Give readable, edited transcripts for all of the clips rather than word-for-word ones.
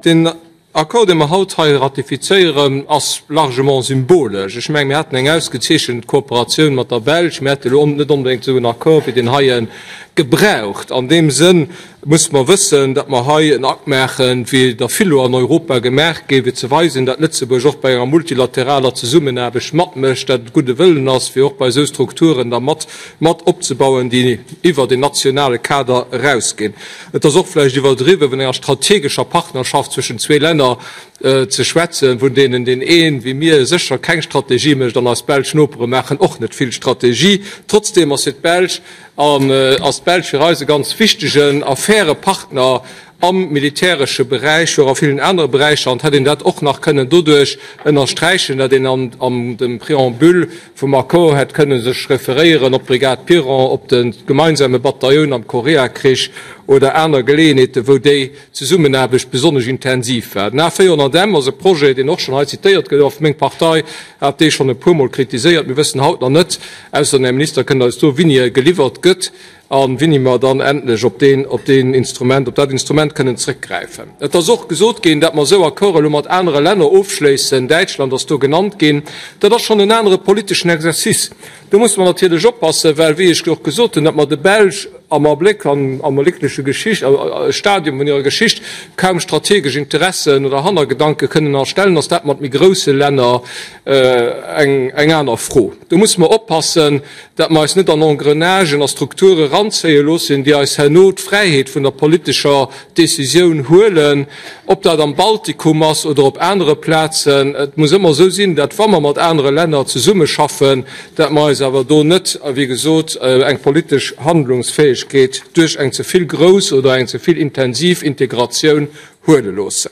Den Accord, dee mer haut hei ratifizéieren, ass largement symbolesch. Ech mengen, mir haten eng ausgezeechent Kooperatioun mat der Belsch. Mir hätte elo net onbedéngt esou en Accord wéi deen heie gebraucht. An deem Sënn musse mer wëssen, datt mer hei en Akt maachen, wéi der vill elo an Europa gemaach ginn, fir ze weisen, datt Lëtzebuerg och bei enger multilateraler Zesummenaarbecht matmécht, datt et gudde Wëllen ass, fir och bei esou Strukturen da mat mat opzebauen, déi iwwer den nationale Kader erausginn. Et ass och vläicht iwwerdriwwen, vun enger strategescher Partnerschaft zwëschen zwee Länner ze schwätzen, vun deenen deen een, wéi mir, sécher keng Strategie mécht, an eis belsch Nopere maachen och net vill Strategie. Trotzdeem ass fir d'Belsch an ass d'Belsch fir eis e ganz wichtegen a faire Partner am militäresche Beräich, jo och a villen anere Beräicher. An et hätt een dat och nach kënnen doduerch ënnersträichen, datt een an dem Préambule vum Accord hätt kënne sech referéieren op d'Brigade Piron, op de gemeinsame Batailloun am Koreakrich oder aner Geleeënheeten, wou déi Zesummenaarbecht besonnesch intensiv war. Den A 400 M ass e Projet, deen och schonn hei zitéiert gouf. Meng Partei hat dee schonn e puermol kritiséiert. Mir wëssen haut nach net, ausser den Här Minister kënnt eis soen, wéini e geliwwert gëtt. A wéini mer dann endlech op deen, op deen Instrument, op dat Instrument kënnen zrëckgräifen. Et ass och gesot ginn, datt mer esou Accorde elo mat anere Länner ofschléissen. Däitschland ass do genannt ginn. Dat ass schonn en anere politeschen Exercice. Do musse mer natierlech oppassen, well, wéi ech och gesot hunn, datt mer de Belsch am Abléck an am erléckleche Geschicht, Stadium vun hirer Geschicht kaum strategesch Interessen oder Hannergedanke kënnen erstellen, ass dat mat méi grousse Länner eng, eng aner Fro. Do musse mer oppassen, datt mer eis net an Engrenagen a Strukture eranzéie loossen, déi eis herno d'Fräiheet vun der politescher Décisioun huelen, ob dat am Baltikum ass oder op anere Plazen. Et muss ëmmer esou sinn, datt, wa mer mat anere Länner zesummeschaffen, datt mer eis awer do net, wéi gesot, eng politesch Handlungsfäegkeet duerch eng ze vill grouss oder eng ze vill intensiv Integratioun huele loossen.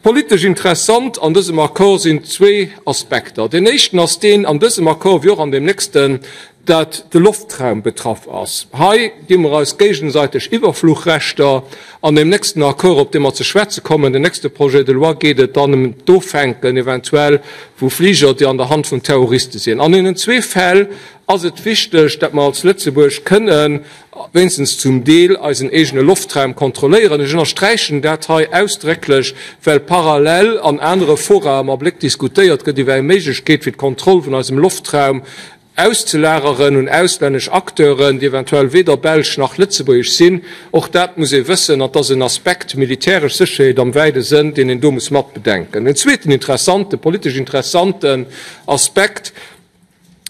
Politesch interessant an dësem Accord sinn zwee Aspekter. Deen éischten ass deen, an dësem Accord wéi och an deem nächsten, dat de Loftraum betraff ass. Hei gi mer eis géigesäiteg Iwwerfluchrechter. An deem nächsten Accord, op dee mer ze schwätze kommen, den nächste Projet de loi, geet et dann ëm d'Offänken eventuell vu Fliger, déi an der Hand vun Terroriste sinn. An deenen zwee Fäll ass et wichteg, dat mer als Lëtzebuerg kënnen wéinstens zum Deel eisen eegene Loftraum kontrolléieren. Ech ënnersträichen dat hei ausdrécklech, well parallel an anere Fora am Abléck diskutéiert gëtt iwwer eng Méiglechkeet fir d'Kontroll vun eisem Loftraum auszelageren un auslännesch Acteuren, déi eventuell weder belsch nach lëtzebuergesch sinn. Och dat muss ee wëssen, an et ass en Aspekt, militäresch Sécherheet am wäide Sënn, deen een do muss matbedenken. En zweeten interessanten, politesch interessanten Aspekt,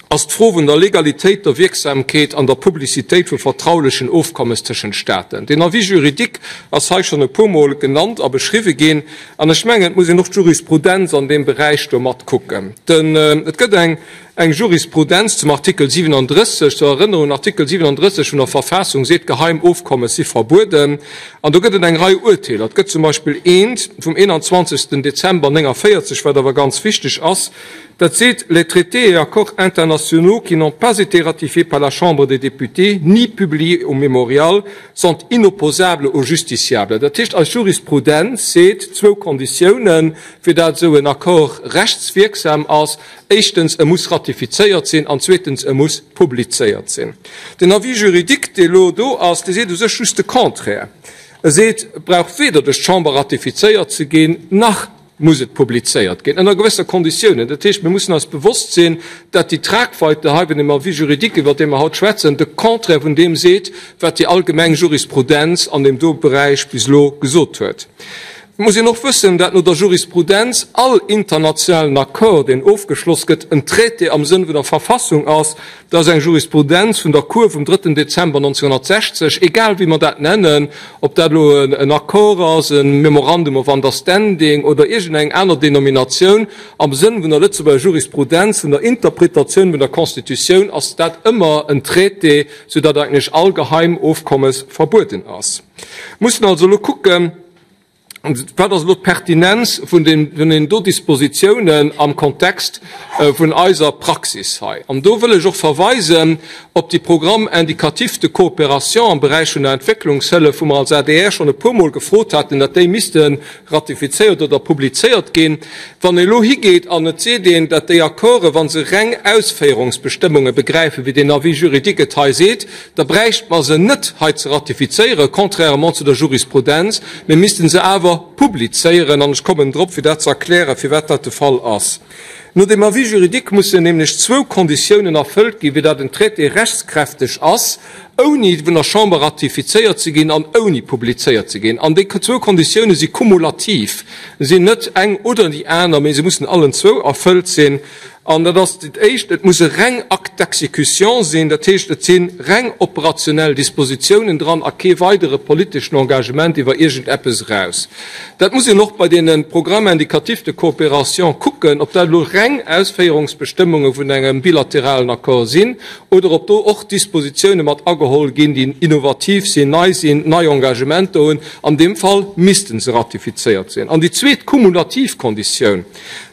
ass d'Fro vun der Legalitéit, der Wierksamkeet an der Publicitéit vu vertraulechen Ofkommes tëschent Staaten. Den Avis juridique ass hei schonn e puermol genannt a beschriwwe ginn, an ech mengen, et muss een och d'Jurisprudenz an deem Beräich do mat kucken. Et gëtt eng eng Jurisprudenz zum Artikel 37. Zur Erënnerung, Artikel 37 vun der Verfassung seet, geheim Ofkommes si verbueden. An do gëtt et eng Rei Urteeler. Et gëtt zum Beispill eent vum 21. Dezember 49, wat awer ganz wichteg ass, Dat seet, Les traités et accords internationaux qui n'ont pas été ratifiés par la Chambre des députés ni publiés au Mémorial sont inopposables aux justiciables. Dat heescht, eis Jurisprudenz seet zwou Konditiounen, fir dat esou en Accord rechtswierksam ass, Éischtens, e muss ratifizéiert sinn, an zweetens, e muss publizéiert sinn. Den Avis juridique, dee elo do ass, dee seet u sech just de Contraire. E seet, et brauch weder duerch d'Chamber ratifizéiert ze ginn, nach muss et publizéiert ginn, ënner gewësser Konditiounen. Dat heescht, mir mussen eis bewosst sinn, dat déi Tragweite hei vun dem Avis juridique, iwwert dee mer haut schwätzen, de Contraire vun deem seet, wat déi allgemeng Jurisprudenz an deem do Beräich bis elo gesot huet. Et muss een och wëssen, dat no der Jurisprudenz all internationalen Accord, deen ofgeschloss gëtt, en Traité am Sënn vun der Verfassung ass, Dat ass eng Jurisprudenz vun der Cour vum drëtten Dezember 1960, egal wéi mer dat nennen, ob dat elo en Accord ass, e Memorandum of Understanding oder iergendeng aner Denominatioun, am Sënn vun der Lëtzebuerger Jurisprudenz, vun der Interpretatioun vun der Constitutioun ass dat ëmmer en Traité, soudatt eigentlech all geheim Ofkommes verbueden ass. Mussen also elo kucken, Wat ass elo d'Pertinenz vun deenen do Dispositiounen am Kontext vun eiser Praxis hei? An do wëll ech och verweisen op déi Programmes indicatifs de coopération am Beräich vun der Entwécklungshëllef, wou mer als adr schonn e puermol gefrot haten, datt déi misste ratifizéiert oder publizéiert ginn. Wann ee elo higeet an et seet een, datt déi Accorden, wa se reng Ausféierungsbestëmmunge begräifen, wéi deen Avis juridique et hei seet, da bräichte mer se net hei ze ratifizéieren, contrairement zu der Jurisprudenz, mir misste se awer. oder publizéieren. An ech kommen drop, fir dat ze erklären, firwat dat de Fall ass. No dem Avis juridique mussen nämlech zwou Konditiounen erfëllt ginn, fir datt en Traité rechtskräfteg ass, ouni vun der Chamber ratifizéiert ze ginn an ouni publizéiert ze ginn. An déi zwou Konditioune si kumulativ, sinn net eng oder déi aner, mee se mussen allen zwou erfëllt sinn. An dat ass dat Éischt, et muss e reng Acte d'exécution sinn, dat heescht, et si reng operationell Dispositiounen dran a kee weidere politeschen Engagement iwwer iergendeppes eraus. Dat muss een och bei deene Programmes indicatifs de coopération kucken, ob dat elo reng Ausféierungsbestëmmunge vun engem bilateralen Accord sinn oder ob do och Dispositioune mat ageholl ginn, déi innovativ sinn, nei sinn, nei Engagementer hunn. An deem Fall misste se ratifizéiert sinn. An déi zweet kumulativ Konditioun,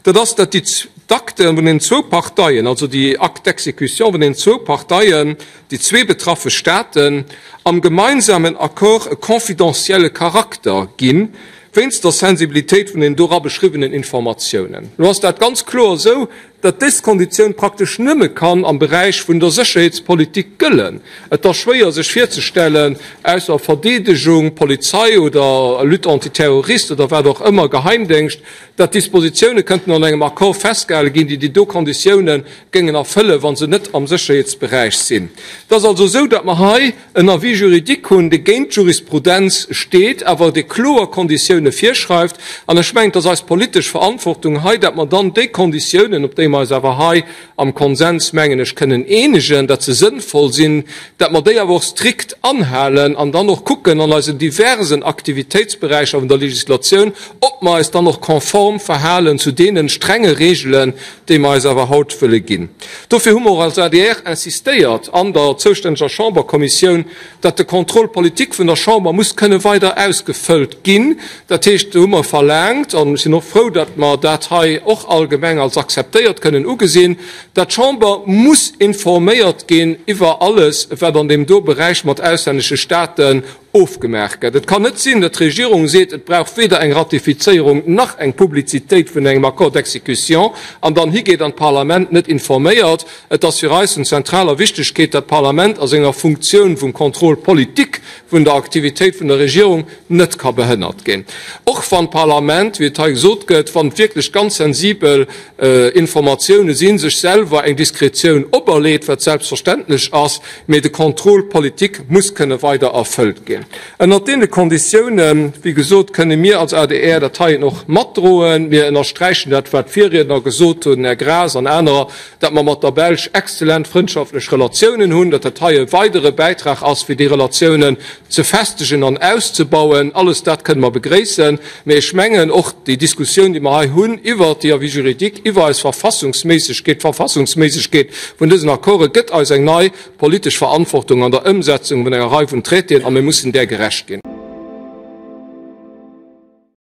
dat ass, datt déi d'Akte vun den zwou Parteien, also déi Actes d'exécution vun den zwou Parteien, déi zwee betraffe Staaten, am gemeinsamen Accord e confidentielle Charakter ginn, wéinst der Sensibilitéit vun den dora beschriwwenen Informatiounen. Elo ass dat ganz kloer esou, datt dës Konditioun praktesch nëmme kann am Beräich vun der Sécherheetspolitik gëllen. Et ass schwéier sech virzestellen, ausser Verdeedegung, Polizei oder Lutte antiterroriste oder wat och ëmmer, Geheimdéngscht, datt Dispositioune kënnten an engem Accord festgehale ginn, déi déi do Konditioune géingen erfëllen, wa se net am Sécherheetsberäich sinn. Et ass also esou, datt mer hei en Avis juridique hunn, dee géint d'Jurisprudenz steet, awer dee kloer Konditioune virschreift. An ech mengen, et ass eis politesch Verantwortung hei, datt mer dann déi Konditiounen, op déi mer eis awer hei am Konsens, mengen ech, kënnen eenegen, datt se sënnvoll sinn, datt mer déi awer och strikt anhalen an dann och kucken an eisen diversen Aktivitéitsberäicher vun der Legislatioun, ob mer eis dann och konform verhalen zu deene strenge Regelen, déi mer eis awer haut wëlle ginn. Dofir hu mer och als adr insistéiert an der zoustänneger Chamberkommissioun, datt de Contrôle politique vun der Chamber muss kënne weider ausgefëllt ginn. Dat heescht, do hu mer verlaangt, an ech sinn och frou, datt mer dat hei och allgemeng als akzeptéiert kënnen ugesinn, datt d'Chamber muss informéiert ginn iwwer alles, wat an deem do Beräich mat auslännesche Staaten ofgemaach gëtt. Et kann net sinn, datt d'Regierung seet, et brauch weder eng Ratifizéierung nach eng Publizitéit vun engem Accord d'exécution, an dann higeet an d'Parlament net informéiert. Et ass fir eis vun zentraler Wichtegkeet, datt d'Parlament a senger Funktioun vum Contrôle politique vun der Aktivitéit vun der Regierung net ka behënnert ginn. Och wann d'Parlament, wéi et hei gesot gëtt, wann et wierklech ganz sensibel Informatioune sinn, sech selwer eng Diskretioun operleet, wat selbstverständlech ass, mee de Contrôle politique muss kënne weider erfëllt ginn. Ënnert deene Konditiounen, wéi gesot, kënne mir als adr dat heien och matdroen. Mir ënnersträichen dat, wat d'Virriedner gesot hunn, den Här Graas an anerer, datt mer mat der Belsch exzellent frëndschaftlech Relatiounen hunn, datt dat hei e weidere Bäitrag ass, fir déi Relatiounen ze festegen an auszebauen. Alles dat kënne mer begréissen. Mä ech mengen, och déi Diskussioun, déi mer hei hunn iwwert déi Avis juridique, iwwer eis Verfassungsméissegkeet, d'Verfassungsméissegkeet vun dësen Accorde gëtt eis eng nei politesch Verantwortung an der Ëmsetzung vun enger Rei vun Traitéen a mir mussen där gerecht ginn.